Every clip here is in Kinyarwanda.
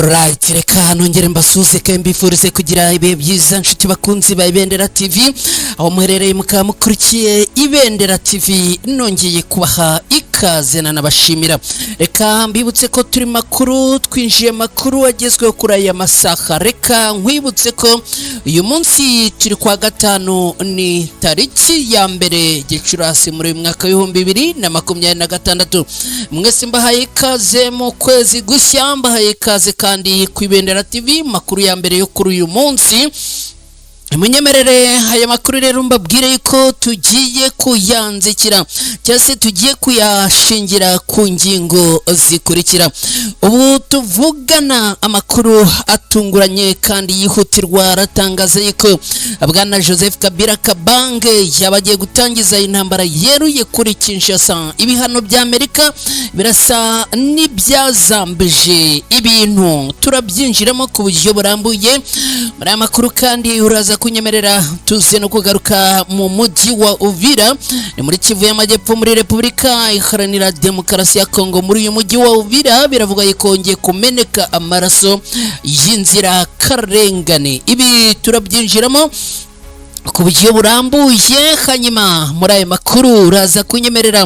Alright, reka nongere mbasuhuze kandi mbifurize kugira ibihe byiza, nshuti bakunzi ba Ibendera TV, aho muherereye mukaba mukurikiye Ibendera TV. Nongeye kubaha ikaze nanabashimira. Reka mbibutse ko turi makuru, twinjiye makuru agezweho kuri aya masaha. Reka nkwibutse ko uyu munsi turi kwa gatanu, ni tariki ya 1 Gicurasi muri uyu mwaka w'2026. Mwese mbahaye ikaze mu kwezi gushya, mbahaye ikaze kandi ku Ibendera TV, makuru ya mbere yo kuri uyu munsi. Munyemerere aya makuru rero mbabwire yuko tugiye kuyanzikira cyangwa se tugiye kuyashingira ku ngingo zikurikira. Ubu tuvugana amakuru atunguranye kandi yihutirwa aratangaza yuko bwana Joseph Kabila Kabange yaba agiye gutangiza intambara yeruye kuri Kinshasa. Ibihano bya Amerika birasa n'ibyazambije ibintu, turabyinjiramo ku buryo burambuye muri aya makuru. Kandi uraza kunyemerera tuze no kugaruka mu mujyi wa Uvira, ni muri Kivu y'Amajyepfo, muri Repubulika Iharanira Demokarasi ya Kongo. Muri uyu mujyi wa Uvira biravuga yikongeye kumeneka amaraso y'inzirakarengane, ibi turabyinjiramo ku buryo burambuye. Hanyuma muri aya makuru uraza kunyemerera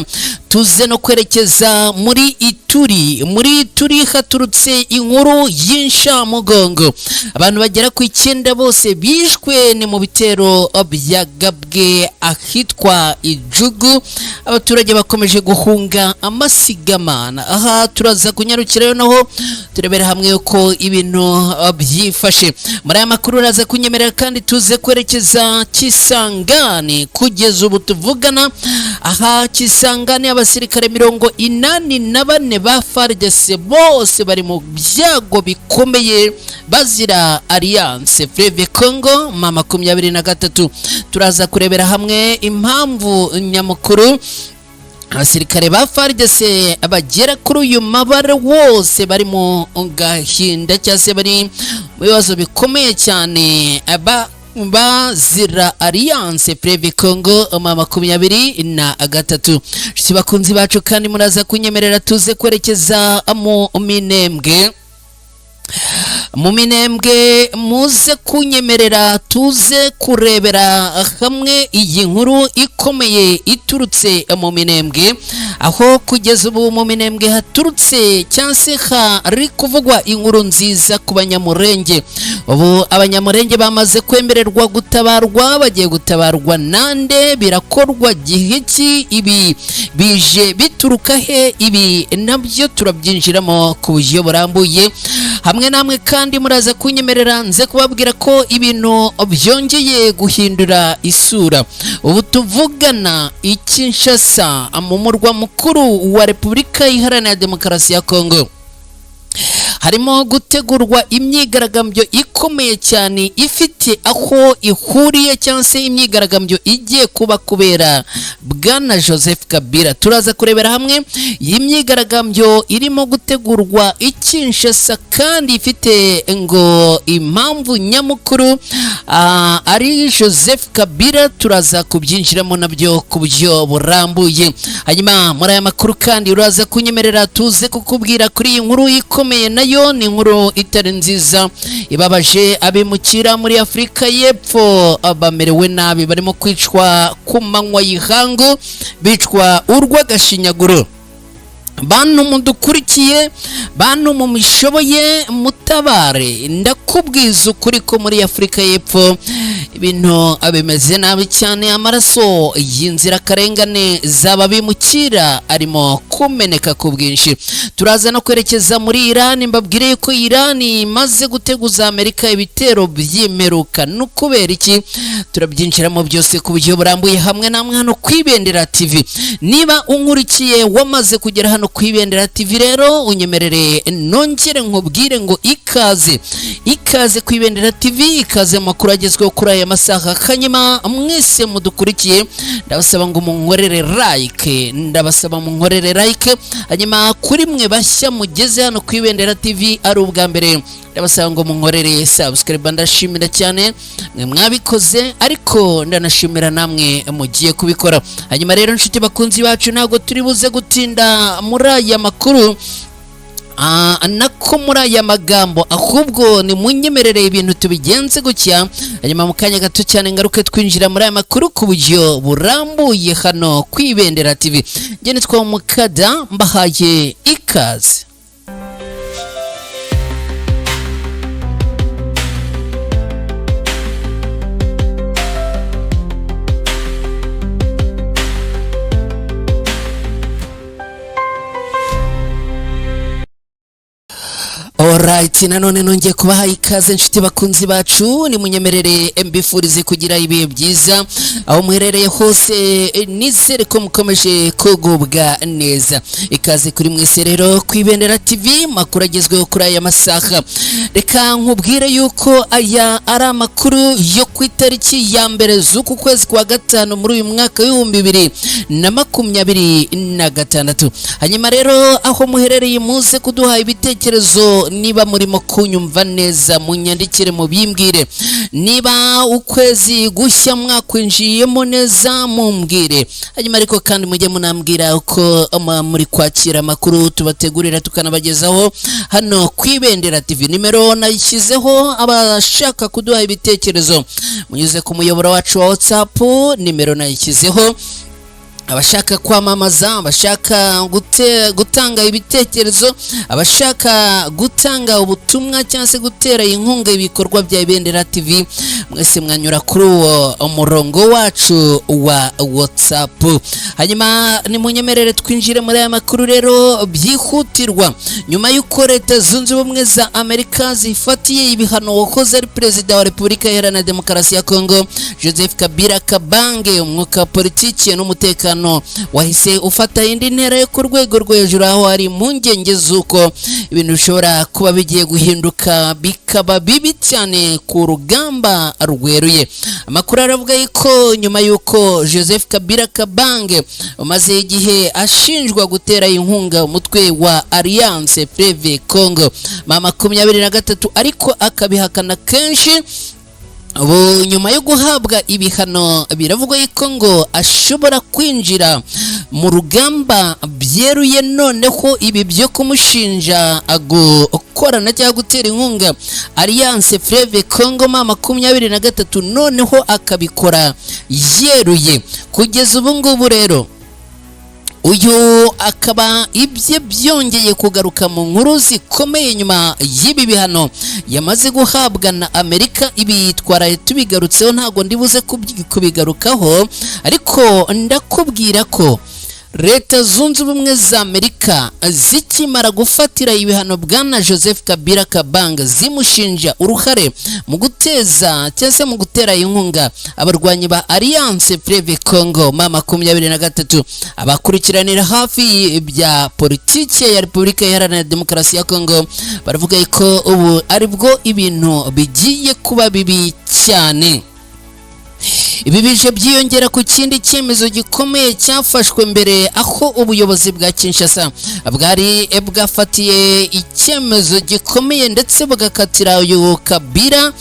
tuze no kwerekeza muri Ituri. Muri Ituri haturutse inkuru y'inshamugongo, abantu bagera ku 9 bose bishwe ni mu bitero byagabwe ahitwa Ijugu. Abaturage bakomeje guhunga amasigamana. Aha turaza kunyarukirayo naho turebera hamwe uko ibintu byifashe. Muri aya makuru uraza kunyemerera kandi tuze kwerekeza Kisangani. Kugeza ubu tuvugana aha Kisangani abasirikare 84 ba FARDC bose bari mu byago bikomeye bazira Alliance Fleuve Congo ma 23. Turaza kurebera hamwe impamvu nyamukuru abasirikare ba FARDC bagera kuri uyu mabare wose bari mu gahinda cyangwa se bari mu bibazo bikomeye cyane bazira Alliance Fleuve Congo ma 23. Nshuti bakunzi bacu, kandi muraza kunyemerera tuze kwerekeza mu Minembwe. Mu Minembwe muze kunyemerera tuze kurebera hamwe iyi nkuru ikomeye iturutse mu Minembwe, aho kugeza ubu mu Minembwe haturutse cyangwa se hari kuvugwa inkuru nziza ku Banyamurenge. Ubu Abanyamurenge bamaze kwemererwa gutabarwa. Bagiye gutabarwa nande? Birakorwa gihe ki? Ibi bije bituruka he? Ibi nabyo turabyinjiramo ku buryo burambuye hamwe namwe. Kandi muraza kunyemerera nze kubabwira ko ibintu byongeye guhindura isura. Ubu tuvugana i Kinshasa, mu murwa mukuru wa Repubulika Iharanira Demokarasi ya Kongo, harimo gutegurwa imyigaragambyo ikomeye cyane ifite aho ihuriye cyangwa se imyigaragambyo igiye kuba kubera bwana Joseph Kabila. Turaza kurebera hamwe iyi myigaragambyo irimo gutegurwa i Kinshasa kandi ifite ngo impamvu nyamukuru ari Joseph Kabila. Turaza kubyinjiramo nabyo ku buryo burambuye. Hanyuma muri aya makuru kandi uraza kunyemerera tuze kukubwira kuri iyi nkuru ikomeye, nayo ni inkuru itari nziza ibabaje. Abimukira muri Afurika y'Epfo bamerewe nabi, barimo kwicwa ku manywa y'ihangu, bicwa urw'agashinyaguro. Bantu mudukurikiye, bantu mumishoboye mutabare, ndakubwiza ukuri ko muri Afurika y'Epfo ibintu bimeze nabi cyane. Amaraso y'inzirakarengane zaba bimukira arimo kumeneka ku bwinshi. Turaza no kwerekeza muri Irani, mbabwire ko Irani imaze guteguza Amerika ibitero by'imeruka. No kubera iki? Turabyinjiramo byose ku buryo burambuye hamwe namwe hano ku Ibendera TV. Niba unkurikiye wamaze kugera hano ku Ibendera TV rero unyemerere nongere nkubwire ngo ikaze, ikaze ku Ibendera TV, ikaze makuru agezweho kuri aya masaha. Hanyuma mwese mudukurikiye ndabasaba ngo munkorere like, ndabasaba munkorere like. Hanyuma kuri mwe bashya mugeze hano ku Ibendera TV ari ubwa mbere, ndabasaba ngo munkorere subscribe. Ndashimira cyane mwe mwabikoze, ariko ndanashimira namwe mugiye kubikora. Hanyuma rero nshuti bakunzi bacu, ntabwo turi buze gutinda muri aya makuru. Nako muri aya magambo, ahubwo ni munyemerere ibintu tubigenze gutya, hanyuma mu kanya gato cyane ngaruke twinjira muri aya makuru ku buryo burambuye hano ku Ibendera TV. Njye nitwa Mukada, mbahaye ikaze. Alright, nanone nongeye kubaha ikaze inshuti bakunzi bacu. Nimunyemerere mbifurize kugira ibihe byiza aho muherereye hose, nizere ko mukomeje kugubwa neza. Ikaze kuri mwese rero ku Ibendera TV, makuru agezweho kuri aya masaha. Reka nkubwire yuko aya ari amakuru yo ku itariki ya 1 z'uku kwezi kwa 5 muri uyu mwaka w'2026. Hanyuma rero aho muherereye muze kuduha ibitekerezo, niba murimo kunyumva neza munyandikire mubimbwire, niba ukwezi gushya mwakwinjiyemo neza mumbwire. Hanyuma ariko kandi mujye munambwira uko muri kwakira amakuru tubategurira tukanabagezaho hano ku Ibendera TV. Nimero nayishyizeho, abashaka kuduha ibitekerezo munyuze ku muyoboro wacu wa WhatsApp, nimero nayishyizeho. Abashaka kwamamaza, abashaka gutanga ibitekerezo, abashaka gutanga ubutumwa cyangwa se gutera inkunga ibikorwa bya Ibendera TV, mwese mwanyura kuri uwo murongo wacu wa WhatsApp. Hanyuma nimunyemerere twinjire muri aya makuru rero byihutirwa. Nyuma y'uko Leta Zunze Ubumwe za Amerika zifatiye ibihano wahoze ari Perezida wa Repubulika Iharanira Demokarasi ya Kongo Joseph Kabila Kabange, umwuka wa politiki n'umutekano wahise ufata indi ntera yo ku rwego rwo hejuru, aho hari impungenge z'uko ibintu bishobora kuba bigiye guhinduka bikaba bibi cyane ku rugamba rweruye. Amakuru aravuga yuko nyuma y'uko Joseph Kabila Kabange umaze igihe ashinjwa gutera inkunga umutwe wa Alliance Fleuve Congo M23, ariko akabihakana kenshi, ubu nyuma yo guhabwa ibihano biravugwa yuko ngo ashobora kwinjira mu rugamba byeruye. Noneho ibi byo kumushinja gukorana cyangwa gutera inkunga Alliance Fleuve Congo M23, noneho akabikora yeruye. Kugeza ubu ngubu rero uyu akaba ibye byongeye kugaruka mu nkuru zikomeye nyuma y'ibi bihano yamaze guhabwa na Amerika. Ibi twaraye tubigarutseho, ntabwo ndibuze kubigarukaho, ariko ndakubwira ko Leta Zunze Ubumwe za Amerika zikimara gufatira ibihano bwana Joseph Kabila Kabange, zimushinja uruhare mu guteza cyangwa se mu gutera inkunga abarwanyi ba Alliance Fleuve Congo M23, abakurikiranira hafi bya politiki ya Repubulika Iharanira Demokarasi ya Kongo baravuga ko ubu aribwo ibintu bigiye kuba bibi cyane. Ibi bije byiyongera ku kindi cyemezo gikomeye cyafashwe mbere, aho ubuyobozi bwa Kinshasa bwari bwafatiye icyemezo gikomeye ndetse bugakatira uyu Kabila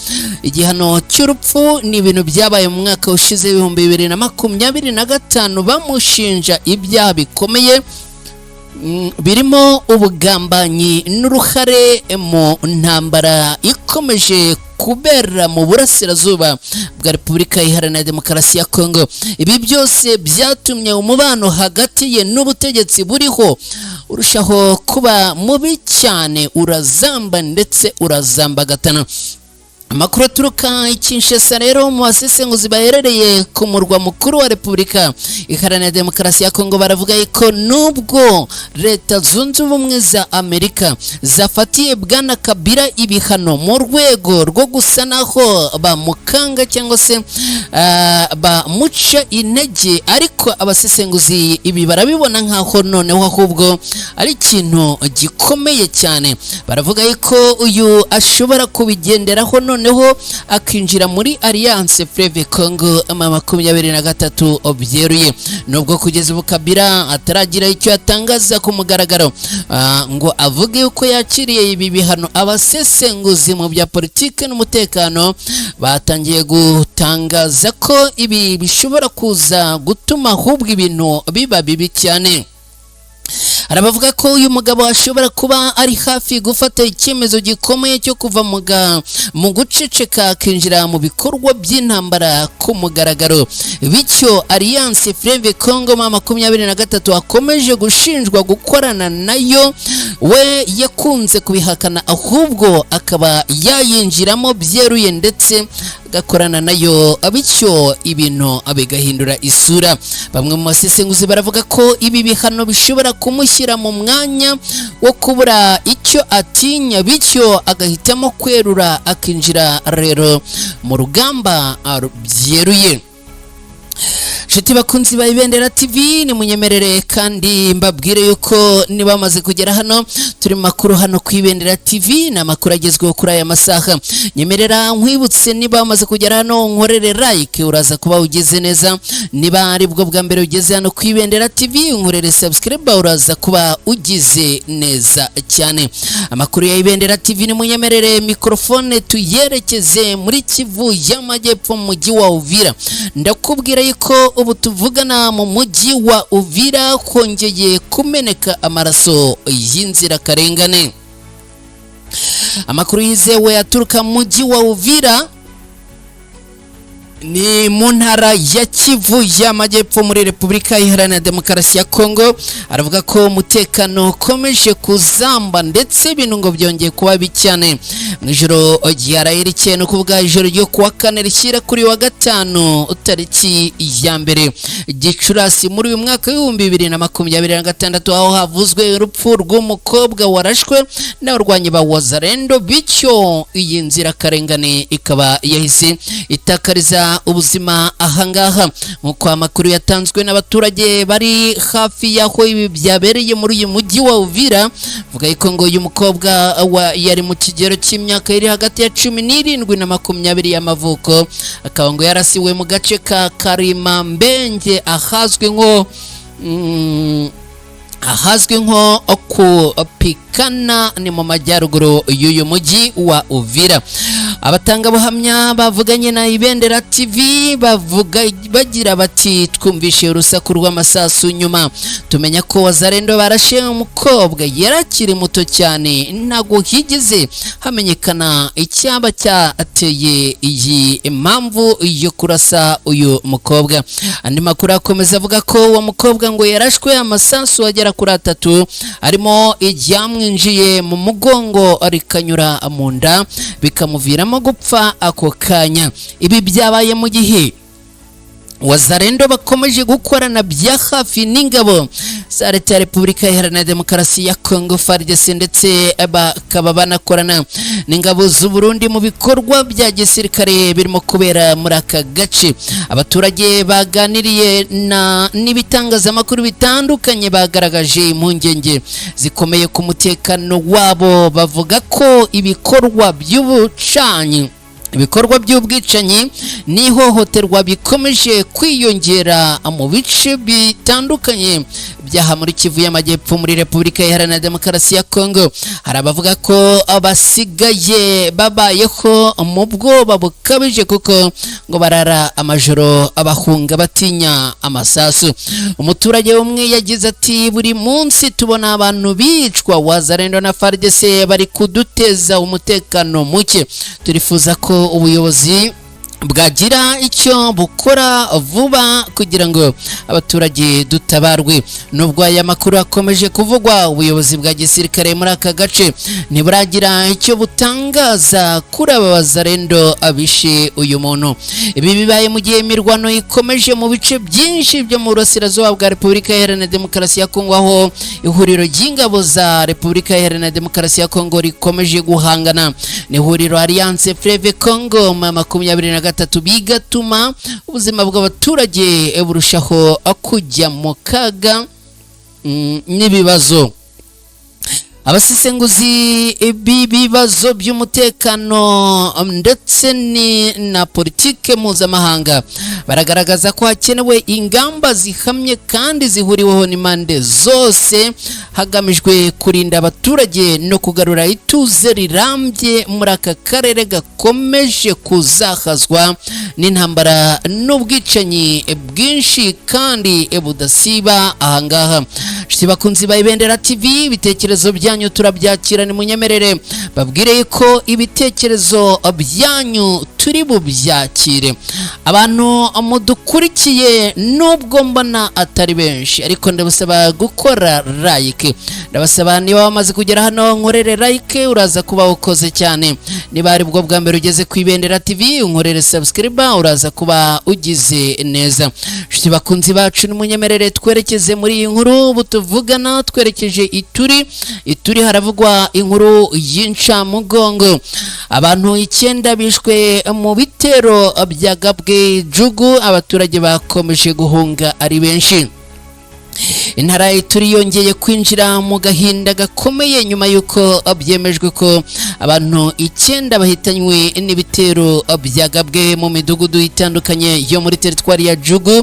igihano cy'urupfu. Ni ibintu byabaye mu mwaka ushize 2025, bamushinja ibyaha bikomeye birimo ubugambanyi n'uruhare mu ntambara ikomeje kubera mu burasirazuba bwa Repubulika Iharanira Demokarasi ya Kongo. Ibi byose byatumye umubano hagati ye n'ubutegetsi buriho urushaho kuba mubi cyane, urazamba ndetse urazambagatana. Amakuru aturuka i Kinshasa rero mu basesenguzi baherereye ku murwa mukuru wa Repubulika Iharanira Demokarasi ya Kongo baravuga ko nubwo Leta Zunze Ubumwe za Amerika zafatiye bwana Kabila ibihano mu rwego rwo gusa naho bamukanga cyangwa se bamuca intege, ariko abasesenguzi ibi barabibona nkaho noneho ahubwo ari ikintu gikomeye cyane. Baravuga ko uyu ashobora kubigenderaho noneho akinjira muri Alliance Fleuve Congo M23 byeruye, nubwo kugeza ubu Kabila ataragira icyo yatangaza ku mugaragaro ngo avuge uko yakiriye ibi bihano. Abasesenguzi mu bya politike n'umutekano batangiye gutangaza ko ibi bishobora kuza gutuma ahubwo ibintu biba bibi cyane. Hari abavuga ko uyu mugabo ashobora kuba ari hafi gufata icyemezo gikomeye cyo kuva mu guceceka akinjira mu bikorwa by'intambara ku mugaragaro. Bityo Alliance Fleuve Congo M23 akomeje gushinjwa gukorana nayo, we yakunze kubihakana, ahubwo akaba yayinjiramo byeruye ndetse agakorana nayo, bityo ibintu bigahindura isura. Bamwe mu basesenguzi baravuga ko ibi bihano bishobora kumushyira mu mwanya wo kubura icyo atinya, bityo agahitamo kwerura akinjira rero mu rugamba byeruye. Nshuti bakunzi ba Ibendera TV, nimunyemerere kandi mbabwire yuko niba bamaze kugera hano, turi mu makuru hano ku Ibendera TV, ni amakuru agezweho kuri aya masaha. Nyemerera nkwibutse, niba bamaze kugera hano nkorere like, uraza kuba ugeze neza. Niba ari bwo bwa mbere ugeze hano ku Ibendera TV, nkorere subscribe, uraza kuba ugize neza cyane. Amakuru ya Ibendera TV, nimunyemerere mikrofone tuyerekeze muri Kivu y'Amajyepfo mu mujyi wa Uvira. Ndakubwira yuko ubu tuvugana mu mujyi wa Uvira hongeye kumeneka amaraso y'inzirakarengane. Amakuru yizewe aturuka mu mujyi wa Uvira ni mu ntara ya Kivu y'Amajyepfo muri Repubulika Iharanira Demokarasi ya Kongo, aravuga ko umutekano ukomeje kuzamba ndetse ibintu ngo byongeye kuba bibi cyane. Mu ijoro ryaraye rikeye, ni ukuvuga ijoro ryo kuwa kane rishyira kuri wa gatanu tariki ya 1 Gicurasi muri uyu mwaka w'2026, aho havuzwe urupfu rw'umukobwa warashwe n'abarwanyi ba Wazalendo, bityo iyi nzirakarengane ikaba yahise itakariza ubuzima ahangaha. Nk'uko amakuru yatanzwe n'abaturage bari hafi y'aho ibi byabereye muri uyu mujyi wa Uvira, vuga yuko ngo uyu mukobwa yari mu kigero cy'imyaka iri hagati ya 17 na 20 y'amavuko, akaba ngo yarasiwe mu gace ka Karimambenge ahazwi nko kupikana, ni mu majyaruguru y'uyu mujyi wa Uvira. Abatangabuhamya bavuganye na Ibendera TV bavuga bagira bati: twumvishe urusaku rw'amasasu, nyuma tumenya ko Wazalendo barashe umukobwa, yarakiri muto cyane, ntabwo higeze hamenyekana icyaba cyateye iyi impamvu yo kurasa uyu mukobwa. Andi makuru akomeza avuga ko uwo mukobwa ngo yarashwe amasasu agera kuri 3, arimo iryamwinjiye mu mugongo rikanyura mu nda, bikamuviramo gupfa ako kanya. Ibi byabaye mu gihe Wazalendo bakomeje gukorana bya hafi n'ingabo za Leta ya Repubulika Iharanira Demokarasi ya Kongo FARDC, ndetse bakaba banakorana n'ingabo z'u Burundi mu bikorwa bya gisirikare birimo kubera muri aka gace. Abaturage baganiriye n'ibitangazamakuru bitandukanye bagaragaje impungenge zikomeye ku mutekano wabo, bavuga ko ibikorwa by'ubucanyi, ibikorwa by'ubwicanyi n'ihohoterwa bikomeje kwiyongera mu bice bitandukanye byaha muri Kivu y'Amajyepfo muri Repubulika Iharanira Demokarasi ya Kongo. Hari abavuga ko abasigaye babayeho mu bwoba bukabije, kuko ngo barara amajoro abahunga batinya amasasu. Umuturage umwe yagize ati: buri munsi tubona abantu bicwa, Wazalendo na FARDC bari kuduteza umutekano muke, turifuza ko ubuyobozi bwagira icyo bukora vuba kugira ngo abaturage dutabarwe. Nubwo aya makuru akomeje kuvugwa, ubuyobozi bwa gisirikare muri aka gace ntiburagira icyo butangaza kuri aba Wazalendo abishe uyu muntu. Ibi bibaye mu gihe imirwano ikomeje mu bice byinshi byo mu burasirazuba bwa Repubulika Iharanira Demokarasi ya Kongo, aho ihuriro ry'ingabo za Repubulika Iharanira Demokarasi ya Kongo rikomeje guhangana n'ihuriro Alliance Fleuve Congo M23, bigatuma ubuzima bw'abaturage burushaho kujya mu kaga n'ibibazo. Abasesenguzi b'ibibazo by'umutekano ndetse na politike mpuzamahanga baragaragaza ko hakenewe ingamba zihamye kandi zihuriweho n'impande zose, hagamijwe kurinda abaturage no kugarura ituze rirambye muri aka karere gakomeje kuzahazwa n'intambara n'ubwicanyi bwinshi kandi budasiba ahangaha. Nshuti bakunzi ba Ibendera TV, ibitekerezo byanyu turabyakira. Nimunyemerere babwire ko ibitekerezo byanyu turi bubyakire. Abantu mudukurikiye, nubwo mbona atari benshi, ariko ndabasaba gukora like. Ndabasaba, niba wamaze kugera hano, nkorere like, uraza kuba ukoze cyane. Niba ari bwo bwa mbere ugeze ku Ibendera TV, unkorere subscribe, uraza kuba ugize neza. Nshuti bakunzi bacu, nimunyemerere twerekeze muri iyi nkuru. Ubu tuvugana twerekeje Ituri. Ituri haravugwa inkuru y'incamugongo. Abantu 9 bishwe mu bitero byagabwe Jugu, abaturage bakomeje guhunga ari benshi. Intara Ituri yongeye kwinjira mu gahinda gakomeye nyuma y'uko byemejwe ko abantu 9 bahitanywe n'ibitero byagabwe mu midugudu itandukanye yo muri teritwari ya Jugu,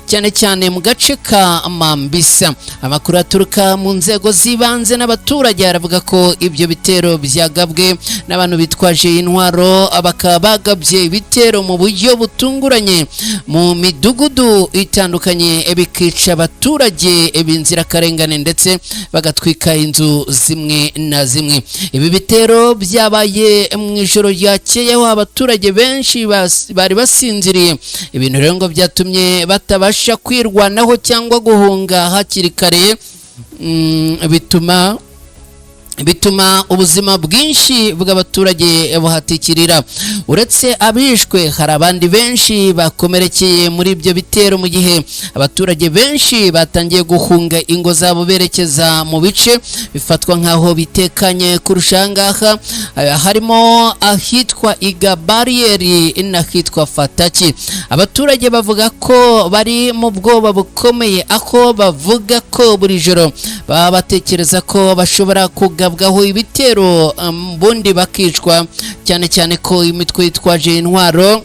cyane cyane mu gace ka Mambisa. Amakuru aturuka mu nzego z'ibanze n'abaturage aravuga ko ibyo bitero byagabwe n'abantu bitwaje intwaro, bakaba bagabye ibitero mu buryo butunguranye mu midugudu itandukanye, bikica abaturage b'inzirakarengane ndetse bagatwika inzu zimwe na zimwe. Ibi bitero byabaye mu ijoro ryakeye, aho abaturage benshi bari basinziriye. Ibintu rero ngo byatumye batabasha kwirwanaho cyangwa guhunga hakiri kare, bituma ubuzima bwinshi bw'abaturage buhatikirira. Uretse abishwe, hari abandi benshi bakomerekeye muri ibyo bitero, mu gihe abaturage benshi batangiye guhunga ingo zabo berekeza mu bice bifatwa nk'aho bitekanye kurusha ahangaha, harimo ahitwa Igabariyeri n'ahitwa Fataki. Abaturage bavuga ko bari mu bwoba bukomeye, aho bavuga ko buri joro baba batekereza ko bashobora kugabwaho ibitero, bundi bakicwa, cyane cyane ko imitwe yitwaje intwaro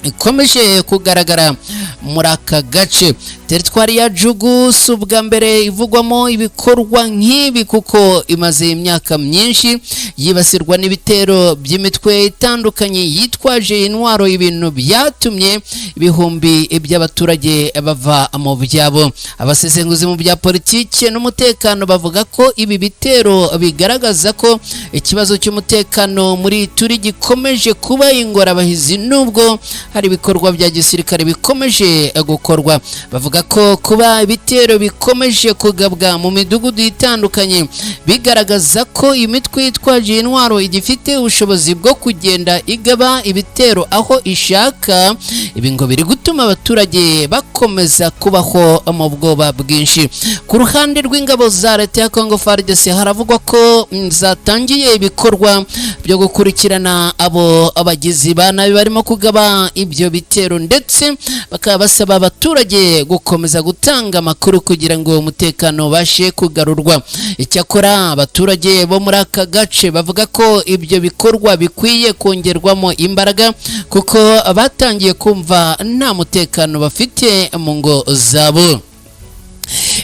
ikomeje kugaragara muri aka gace. Teritwari ya Jugu si ubwa mbere ivugwamo ibikorwa nk'ibi, kuko imaze imyaka myinshi yibasirwa n'ibitero by'imitwe itandukanye yitwaje intwaro, ibintu byatumye ibihumbi by'abaturage bava mu byabo. Abasesenguzi mu bya politiki n'umutekano bavuga ko ibi bitero bigaragaza ko ikibazo cy'umutekano muri Ituri gikomeje kuba ingorabahizi, nubwo hari ibikorwa bya gisirikare bikomeje gukorwa. Bavuga ko kuba ibitero bikomeje kugabwa mu midugudu itandukanye bigaragaza ko imitwe yitwaje intwaro igifite ubushobozi bwo kugenda igaba ibitero aho ishaka. Ibi ngo biri gutuma abaturage bakomeza kubaho mu bwoba bwinshi. Ku ruhande rw'ingabo za leta ya Congo FARDC, haravugwa ko zatangiye ibikorwa byo gukurikirana abo abagizi ba nabi barimo kugaba ibyo bitero, ndetse bakaba basaba abaturage gukomeza gutanga amakuru kugira ngo umutekano ubashe kugarurwa. Icyakora abaturage bo muri aka gace bavuga ko ibyo bikorwa bikwiye kongerwamo imbaraga, kuko batangiye kumva nta mutekano bafite mu ngo zabo.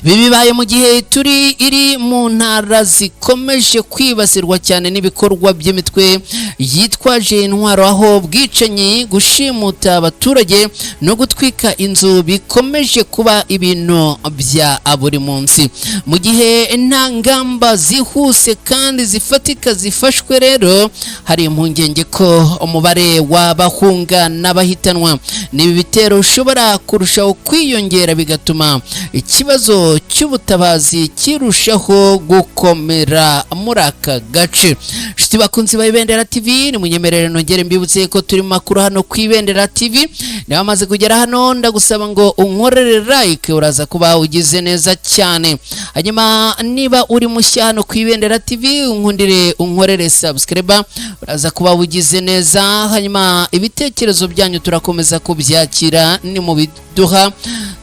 Ibi bibaye mu gihe turi iri mu ntara zikomeje kwibasirwa cyane n'ibikorwa by'imitwe yitwaje intwaro, aho ubwicanyi, gushimuta abaturage no gutwika inzu bikomeje kuba ibintu bya buri munsi. Mu gihe nta ngamba zihuse kandi zifatika zifashwe rero, hari impungenge ko umubare w'abahunga n'abahitanwa n'ibi bitero ushobora kurushaho kwiyongera, bigatuma ikibazo cy'ubutabazi kirushaho gukomera muri aka gace. Nshuti bakunzi ba Ibendera TV, nimunyemerere nongere mbibutse ko turi mu makuru hano ku Ibendera TV. Niba wamaze kugera hano, ndagusaba ngo unkorere like, uraza kuba ugize neza cyane. Hanyuma niba uri mushya hano ku Ibendera TV, unkundire unkorere subscribe, uraza kuba ugize neza. Hanyuma ibitekerezo byanyu turakomeza kubyakira, ni mu biduha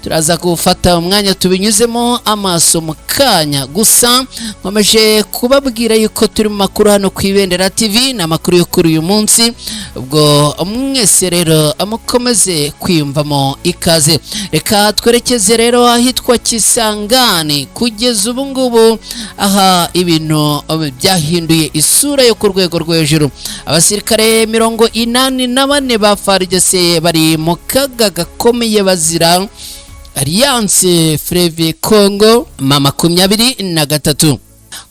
turaza gufata umwanya tubinyuzemo amaso mu kanya. Gusa nkomeje kubabwira yuko turi mu makuru hano ku Ibendera TV, ni amakuru yo kuri uyu munsi. Ubwo mwese rero mukomeze kwiyumvamo ikaze. Reka twerekeze rero ahitwa Kisangani. Kugeza ubu ngubu aha ibintu byahinduye isura yo ku rwego rwo hejuru. Abasirikare 84 ba FARDC bari mu kaga gakomeye bazira Alliance Fleuve Congo M23.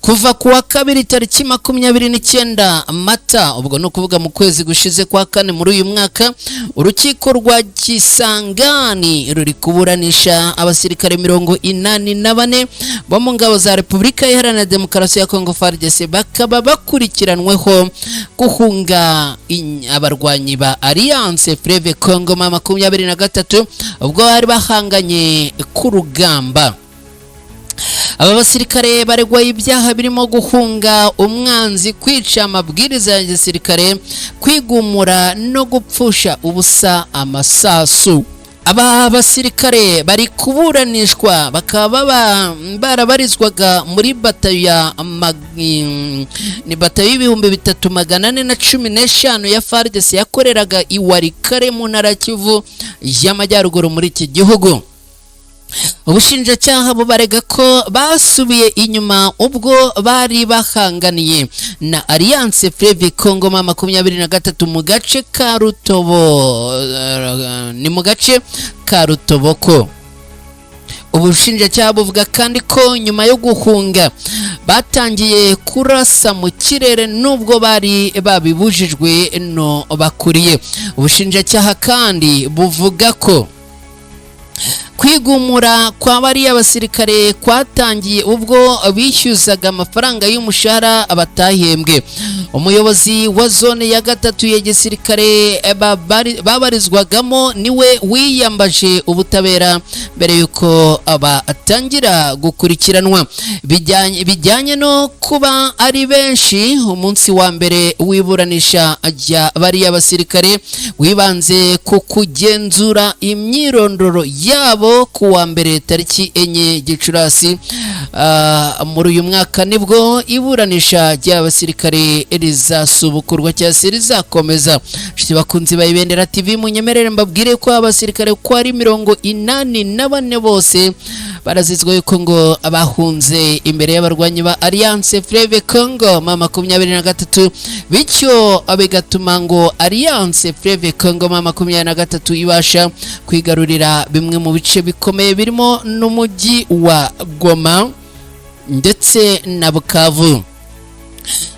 Kuva ku wa kabiri tariki 29 Mata, ubwo ni ukuvuga mu kwezi gushize kwa kane muri uyu mwaka, urukiko rwa Kisangani ruri kuburanisha abasirikare 84 bo mu ngabo za Repubulika Iharanira Demokarasi ya Kongo FARDC, bakaba bakurikiranweho guhunga abarwanyi ba Alliance Fleuve Congo M23 ubwo bari bahanganye ku rugamba. Aba basirikare baregwa ibyaha birimo guhunga umwanzi, kwica amabwiriza ya gisirikare, kwigumura no gupfusha ubusa amasasu. Aba basirikare bari kuburanishwa bakaba barabarizwaga muri batayo ya ni batayo y'3415 ya FARDC yakoreraga i Walikale mu ntara ya Kivu y'Amajyaruguru muri iki gihugu. Ubushinjacyaha bubarega ko basubiye inyuma ubwo bari bahanganiye na Alliance Fleuve Congo M23 mu gace ka Rutobo, ni mu gace ka Rutoboko. Ubushinjacyaha buvuga kandi ko nyuma yo guhunga batangiye kurasa mu kirere nubwo bari babibujijwe no bakuriye. Ubushinjacyaha kandi buvuga ko kwigumura kwa bariya basirikare kwatangiye ubwo bishyuzaga amafaranga y'umushahara batahembwe. Umuyobozi wa zone ya gatatu ya gisirikare babarizwagamo niwe wiyambaje ubutabera mbere yuko batangira gukurikiranwa. Bijyanye no kuba ari benshi, umunsi wa mbere w'iburanisha rya bariya basirikare wibanze ku kugenzura imyirondoro yabo. Ku wa mbere tariki 4 Gicurasi muri uyu mwaka nibwo iburanisha ry'abasirikare rizasubukurwa cyangwa se rizakomeza. Nshuti bakunzi ba Ibendera TV, munyemerere mbabwire ko abasirikare ko ari 84 bose barazizwa yuko ngo bahunze imbere y'abarwanyi ba Alliance Fleuve Congo M23, bityo bigatuma ngo Alliance Fleuve Congo M23 ibasha kwigarurira bimwe mu bice bikomeye birimo n'umujyi wa Goma ndetse na Bukavu.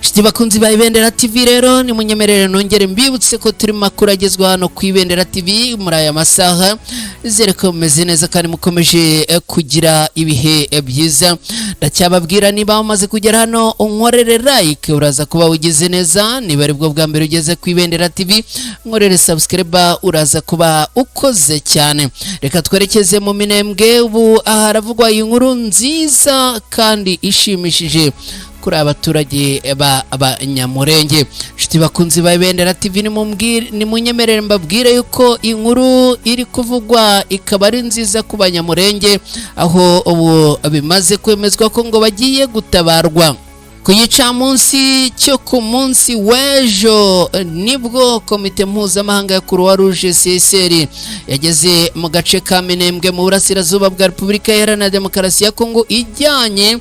Nshuti bakunzi ba Ibendera TV rero nimunyemerere nongere mbibutse ko turi makuru agezwa hano ku Ibendera TV muri aya masaha. Nizere ko mumeze neza kandi mukomeje kugira ibihe byiza. Ndacyababwira niba umaze kugera hano unkorere like, uraza kuba ugize neza. Niba aribwo bwa mbere ugeze ku Ibendera TV, nkorere subscribe, uraza kuba ukoze cyane. Reka twerekeze mu Minembwe. Ubu haravugwa inkuru nziza kandi ishimishije kuri abaturage b'Abanyamurenge. Nshuti bakunzi ba Ibendera TV, nimunyemerere mbabwire yuko inkuru iri kuvugwa ikaba ari nziza ku Banyamurenge, aho ubu bimaze kwemezwa ko ngo bagiye gutabarwa. Ku gicamunsi cyo ku munsi w'ejo nibwo komite mpuzamahanga ya Croix Rouge CSR yageze mu gace ka Minembwe mu burasirazuba bwa Repubulika Iharanira Demokarasi ya Kongo ijyanye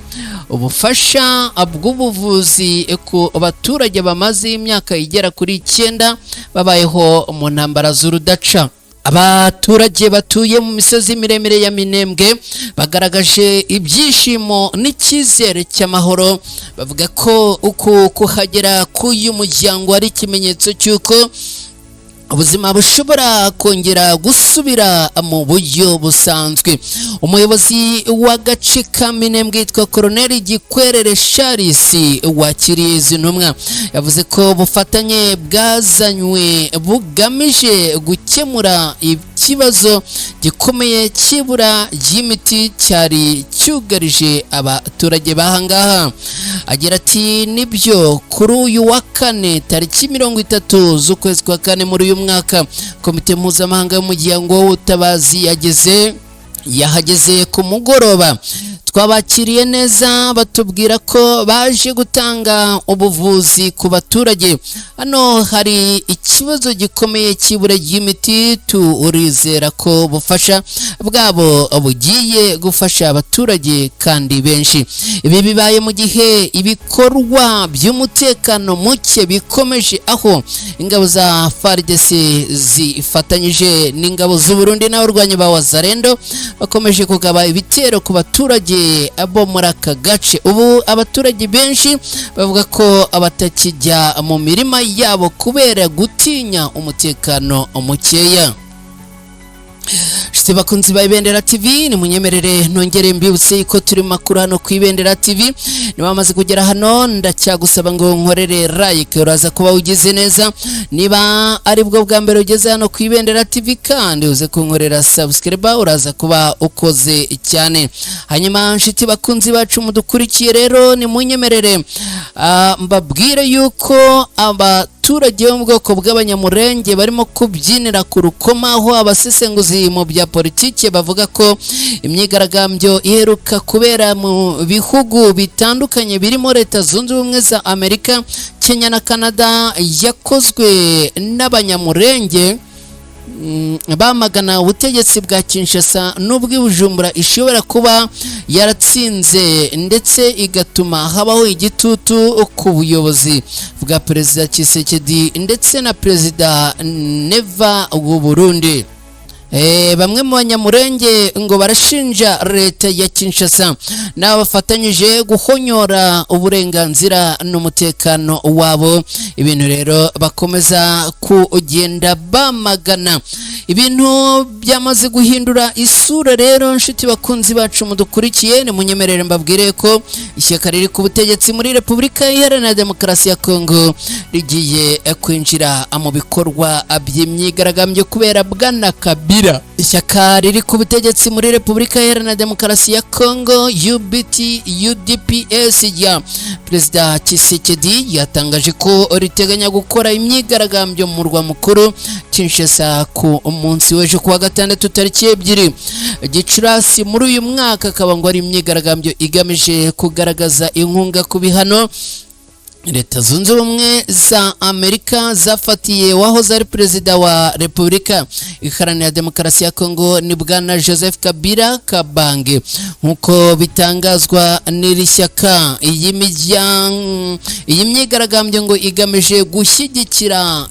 ubufasha bw'ubuvuzi ku baturage bamaze imyaka igera kuri 9 babayeho mu ntambara z'urudaca. Abaturage batuye mu misozi miremire ya Minembwe bagaragaje ibyishimo n'icyizere cy'amahoro, bavuga ko uku kuhagera k'uyu muryango ari ikimenyetso cy'uko ubuzima bushobora kongera gusubira mu buryo busanzwe. Umuyobozi w'agace ka Minembwe yitwa Colonel Gikwerere Charles wakiriye izi ntumwa yavuze ko ubufatanye bwazanywe bugamije gukemura ikibazo gikomeye cy'ibura ry'imiti cyari cyugarije abaturage b'ahangaha. Agira ati nibyo, kuri uyu wa kane tariki 30 z'ukwezi kwa kane muri uyu mwaka, komite mpuzamahanga y'umuryango w'ubutabazi yahageze ku mugoroba. Twabakiriye neza, batubwira ko baje gutanga ubuvuzi ku baturage. Hano hari ikibazo gikomeye cy'ibura ry'imiti, turizera ko ubufasha bwabo bugiye gufasha abaturage kandi benshi. Ibi bibaye mu gihe ibikorwa by'umutekano muke bikomeje, aho ingabo za FARDC zifatanyije n'ingabo z'u Burundi n'abarwanyi ba Wazalendo bakomeje kugaba ibitero ku baturage bo muri aka gace. Ubu abaturage benshi bavuga ko batakijya mu mirima yabo kubera gutinya umutekano mukeya. Nshuti bakunzi ba Ibendera TV, nimunyemerere nongere mbibutse ko turi makuru hano ku Ibendera TV. Niba wamaze kugera hano, ndacyagusaba ngo nkorere like, uraza kuba ugize neza. Niba ari bwo bwa mbere ugeze hano ku Ibendera TV kandi uze kunkorera subscribe, uraza kuba ukoze cyane. Hanyuma nshuti bakunzi bacu mudukurikiye rero, nimunyemerere mbabwire yuko abaturage bo mu bwoko bw'Abanyamurenge barimo kubyinira ku rukoma, aho abasesenguzi mu bya politiki bavuga ko imyigaragambyo iheruka kubera mu bihugu bitandukanye birimo Leta Zunze Ubumwe za Amerika, Kenya na Canada yakozwe n'Abanyamurenge bamagana ubutegetsi bwa Kinshasa n'ubw'i Bujumbura ishobora kuba yaratsinze, ndetse igatuma habaho igitutu ku buyobozi bwa Perezida Tshisekedi ndetse na Perezida Neva w'u Burundi. Bamwe mu Banyamurenge ngo barashinja leta ya Kinshasa n'abafatanyije guhonyora uburenganzira n'umutekano wabo, ibintu rero bakomeza kugenda bamagana. Ibintu byamaze guhindura isura rero, nshuti bakunzi bacu mudukurikiye, nimunyemerere mbabwire ko ishyaka riri ku butegetsi muri Repubulika Iharanira Demokarasi ya Kongo rigiye kwinjira mu bikorwa by'imyigaragambyo kubera Bwana Kabila. Ishyaka riri ku butegetsi muri Repubulika Iharanira Demokarasi ya Kongo UBT UDPS ya Perezida Tshisekedi yatangaje ko riteganya gukora imyigaragambyo mu murwa mukuru Kinshasa ku munsi w'ejo kuwa gatandatu tariki 2 Gicurasi muri uyu mwaka, akaba ngo ari imyigaragambyo igamije kugaragaza inkunga ku bihano Leta Zunze Ubumwe za Amerika zafatiye wahoze ari perezida wa Repubulika Iharanira Demokarasi ya Kongo, ni Bwana Joseph Kabila Kabange. Nk'uko bitangazwa n'iri shyaka, iyi myigaragambyo ngo igamije gushyigikira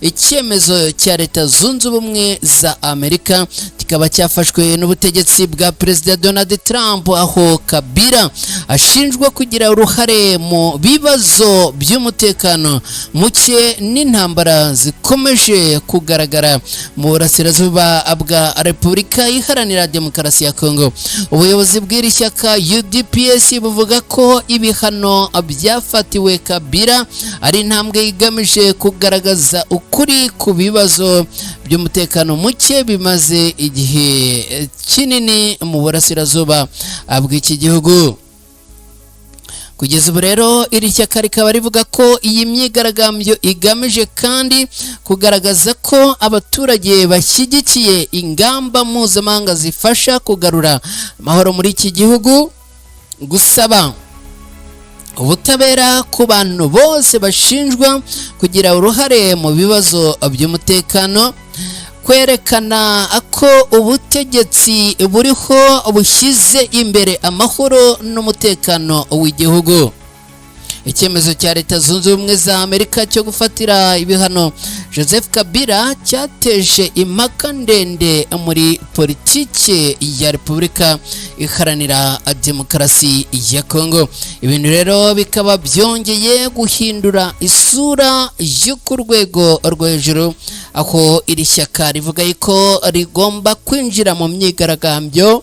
icyemezo cya Leta Zunze Ubumwe za Amerika, kikaba cyafashwe n'ubutegetsi bwa Perezida Donald Trump, aho Kabila ashinjwa kugira uruhare mu bibazo by'umutekano muke n'intambara zikomeje kugaragara mu burasirazuba bwa Repubulika Iharanira Demokarasi ya Kongo. Ubuyobozi bw'iri shyaka UDPS buvuga ko ibihano byafatiwe Kabila ari intambwe igamije kugaragaza ukuri ku bibazo by'umutekano muke bimaze igihe kinini mu burasirazuba bw'iki gihugu. Kugeza ubu rero iri shyaka rikaba rivuga ko iyi myigaragambyo igamije kandi kugaragaza ko abaturage bashyigikiye ingamba mpuzamahanga zifasha kugarura amahoro muri iki gihugu, gusaba ubutabera ku bantu bose bashinjwa kugira uruhare mu bibazo by'umutekano, kwerekana ko ubutegetsi buriho bushyize imbere amahoro n'umutekano w'igihugu. Icyemezo cya Leta Zunze Ubumwe za Amerika cyo gufatira ibihano Joseph Kabila cyateje impaka ndende muri politiki ya Repubulika Iharanira Demokarasi ya Kongo. Ibintu rero bikaba byongeye guhindura isura yo ku rwego rwo hejuru, aho iri shyaka rivuga ko rigomba kwinjira mu myigaragambyo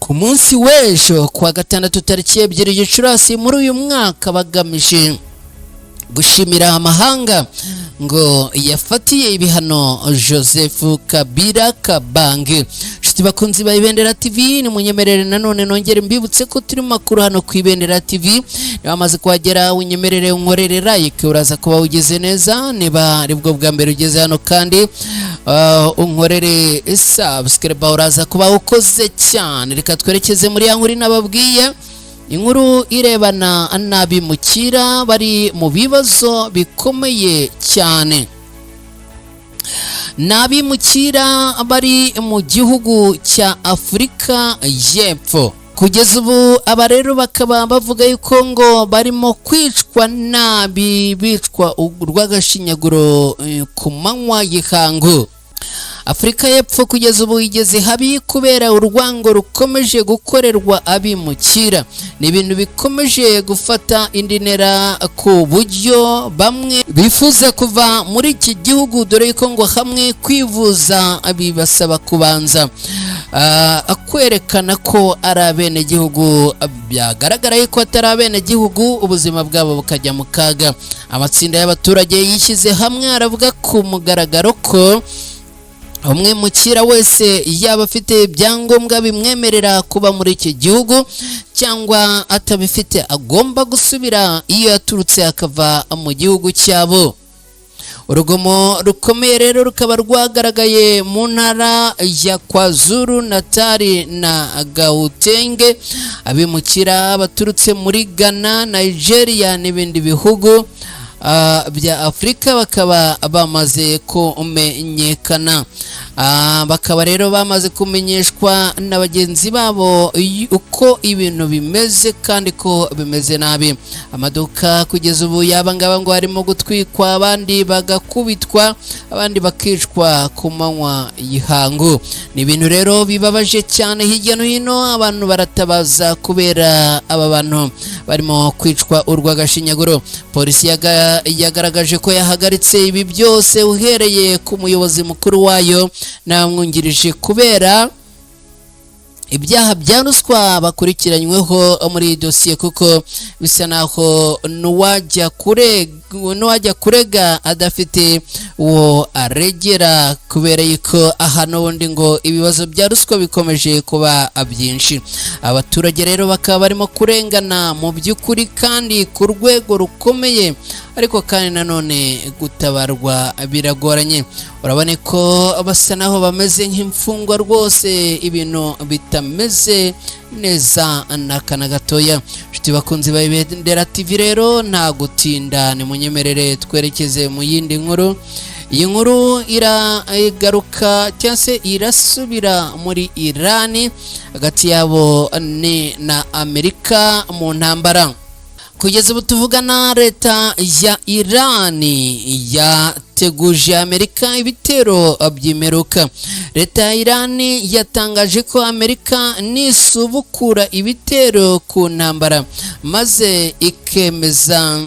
ku munsi w'ejo kuwa gatandatu tariki 2 Gicurasi muri uyu mwaka, bagamije gushimira amahanga ngo yafatiye ibihano Joseph Kabila Kabange. Inshuti bakunzi ba Ibendera TV, nimunyemerere nanone nongere mbibutse ko turi mu makuru hano ku Ibendera TV. Niba wamaze kuhagera, unyemerere unkorere like, uraza kuba ugeze neza. Niba aribwo bwa mbere ugeze hano kandi, unkorere subscribe, uraza kuba ukoze cyane. Reka twerekeze muri ya nkuru nababwiye, inkuru irebana n'abimukira bari mu bibazo bikomeye cyane. Ni abimukira bari mu gihugu cya Afurika y'Epfo. Kugeza ubu aba rero bakaba bavuga yuko ngo barimo kwicwa nabi, bicwa urw'agashinyaguro ku manywa y'ihangu. Afurika y'Epfo kugeza ubu igeze habi kubera urwango rukomeje gukorerwa abimukira. Ni ibintu bikomeje gufata indi ntera ku buryo bamwe bifuza kuva muri iki gihugu, dore ko ngo hamwe kwivuza bibasaba kubanza kwerekana ko ari abenegihugu, byagaragara yuko atari abenegihugu, ubuzima bwabo bukajya mu kaga. Amatsinda y'abaturage yishyize hamwe aravuga ku mugaragaro ko umwimukira wese, yaba afite ibyangombwa bimwemerera kuba muri iki gihugu cyangwa atabifite, agomba gusubira iyo yaturutse, akava mu gihugu cyabo. Urugomo rukomeye rero rukaba rwagaragaye mu ntara ya KwaZulu Natal na Gauteng. Abimukira baturutse muri Ghana, Nigeria n'ibindi bihugu bya Afurika bakaba bamaze kumenyekana. Bakaba rero bamaze kumenyeshwa na bagenzi babo uko ibintu bimeze kandi ko bimeze nabi. Amaduka kugeza ubu yaba ngaba ngo harimo gutwikwa, abandi bagakubitwa, abandi bakicwa ku manywa y'ihangu. Ni ibintu rero bibabaje cyane. Hirya no hino abantu baratabaza kubera aba bantu barimo kwicwa urw'agashinyaguro. Polisi yagaragaje ko yahagaritse ibi byose, uhereye ku muyobozi mukuru wayo n'abamwungirije, kubera ibyaha bya ruswa bakurikiranyweho muri iyi dosiye, kuko bisa naho n'uwajya kurega adafite uwo aregera, kubera yuko aha n'ubundi ngo ibibazo bya ruswa bikomeje kuba byinshi. Abaturage rero bakaba barimo kurengana mu by'ukuri kandi ku rwego rukomeye, ariko kandi nanone gutabarwa biragoranye. Urabona ko basa naho bameze nk'imfungwa rwose, ibintu bitameze neza n'aka na gatoya. Inshuti bakunzi ba Ibendera TV rero, nta gutinda, nimunyemerere twerekeze mu yindi nkuru. Iyi nkuru iragaruka cyangwa se irasubira muri Irani, hagati yabo ni na Amerika mu ntambara. Kugeza ubu tuvugana, leta ya Irani yateguje Amerika ibitero by'imperuka. Leta ya Irani yatangaje ko Amerika nisubukura ibitero ku ntambara maze ikemeza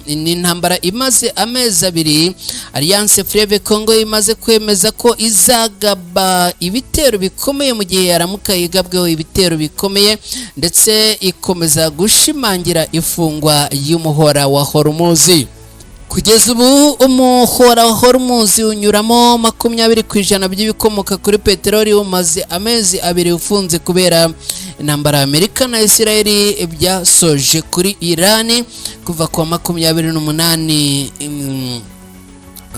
ni intambara imaze amezi 2. Alliance Fleuve Congo imaze kwemeza ko izagaba ibitero bikomeye mu gihe yaramuka yigabweho ibitero bikomeye, ndetse ikomeza gushimangira ifungwa y'umuhora wa Hormuz. Kugeza ubu umuhora wa Hormuz unyuramo 20% by'ibikomoka kuri peteroli umaze amezi 2 ufunze kubera intambara ya Amerika na Israel byasoje kuri Irani kuva ku wa 28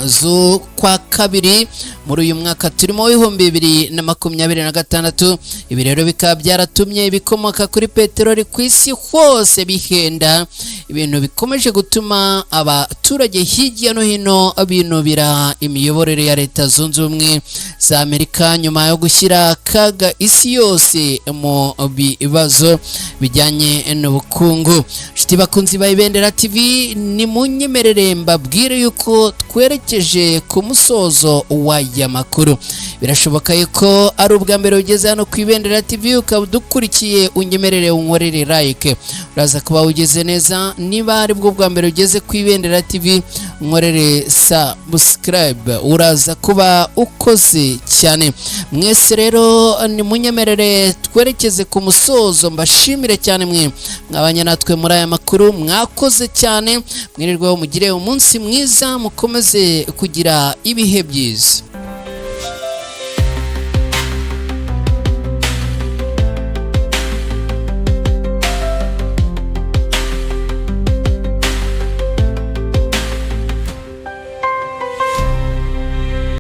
z'ukwa kabiri muri uyu mwaka turimo w'2026. Ibi rero bikaba byaratumye ibikomoka kuri peteroli ku isi hose bihenda, ibintu bikomeje gutuma abaturage hirya no hino binubira imiyoborere ya Leta Zunze Ubumwe za Amerika nyuma yo gushyira akaga isi yose mu bibazo bijyanye n'ubukungu. Inshuti bakunzi ba Ibendera TV, ni munyemerere mbabwire yuko twerekeje ku musozo w'aya makuru. Birashoboka yuko ari ubwa mbere ugeze hano ku Ibendera TV ukaba udukurikiye, unyemerere unkorere like, uraza kuba ugeze neza. Niba ari bwo bwa mbere ugeze ku Ibendera TV, unkorere subscribe, uraza kuba ukoze cyane. Mwese rero nimunyemerere twerekeze ku musozo, mbashimire cyane mwe mwabanye natwe muri aya makuru. Mwakoze cyane, mwirirweho, mugire umunsi mwiza, mukomeze kugira ibihe byiza.